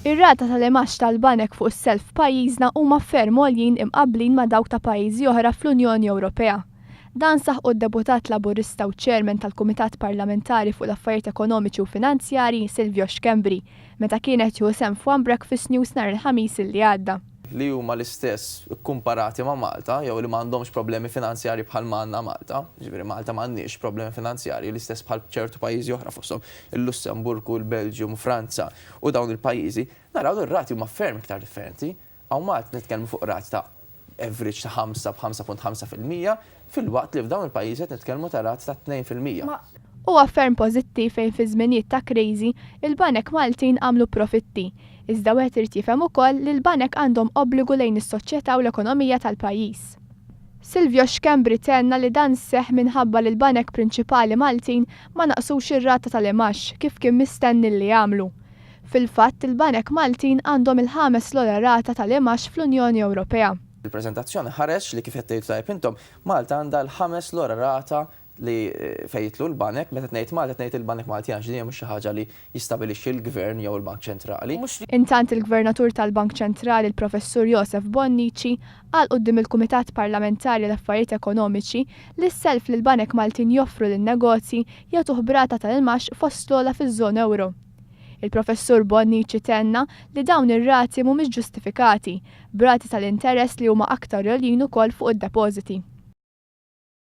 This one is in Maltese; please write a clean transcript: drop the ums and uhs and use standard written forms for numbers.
Ir-rata tal-imgħax tal-banek fuq is-self f'pajjiżna huma ferm għoljin imqabblin ma' dawk ta' pajjiżi oħra fl-Unjoni Ewropea. Dan saħqu d-Deputat Laburista u Chairman tal-Kumitat Parlamentari fuq l-Affarijiet Ekonomiċi u Finanzjarji Silvio Schembri meta kien qed jieħu sehem f'One Breakfast News nhar il-Ħamis illi għadda. li huma l-istess ikkumparati ma' Malta jew li m'għandhomx problemi finanzjarji bħal ma għandna Malta, jiġifieri Malta m'għandniex problemi finanzjarji l-istess bħal ċertu pajjiżi oħra fosthom il-Lussemburgu, il-Belġium, Franza u dawn il-pajjiżi, naraw li r-rati huma ferm iktar differenti. Hawn Malta nitkellmu fuq rati ta' average ta' 5 b'5.5% filwaqt li f'dawn il-pajjiżi qed nitkellmu ta' rati ta' 2%. Huwa ferm pożittiv fejn fi żminijiet ta' kriżi, il-banek Maltin għamlu profitti. Iżda wieħed irid jifhem ukoll li l-banek għandhom obbligu lejn is-soċjetà u l-ekonomija tal-pajjiż. Silvio Schembri tenna li dan seħħ minħabba li l-banek prinċipali Maltin ma naqqsux ir-rata tal-imgħax kif kien mistenni li jagħmlu. Fil-fatt, il-banek Maltin għandhom il-ħames l-ogħla rata tal-imgħax fl-Unjoni Ewropea. Il-preżentazzjoni ħareġ li kif qed tgħidu tajjeb intom, Malta għandha l-ħames l-ogħla rata li fejn jidħlu l-banek, meta qed ngħid Malta qed ngħid il-banek Maltin għax din hija mhux xi ħaġa li jistabilixxi l-Gvern jew il-Bank Ċentrali. Intant il-Gvernatur tal-Bank Ċentrali l-Professur Josef Bonnici qal quddiem il-Kumitat Parlamentari għal Affarijiet Ekonomiċi li s-self li l-banek Maltin joffru lin-negozji jagħtuh b'rata tal-imgħax fost l-ogħla fiż-żona ewro. Il-Professur Bonnici tenna li dawn ir-rati mhumiex ġustifikati, b'rati tal-interess li huma aktar għoljin ukoll fuq id-depożiti.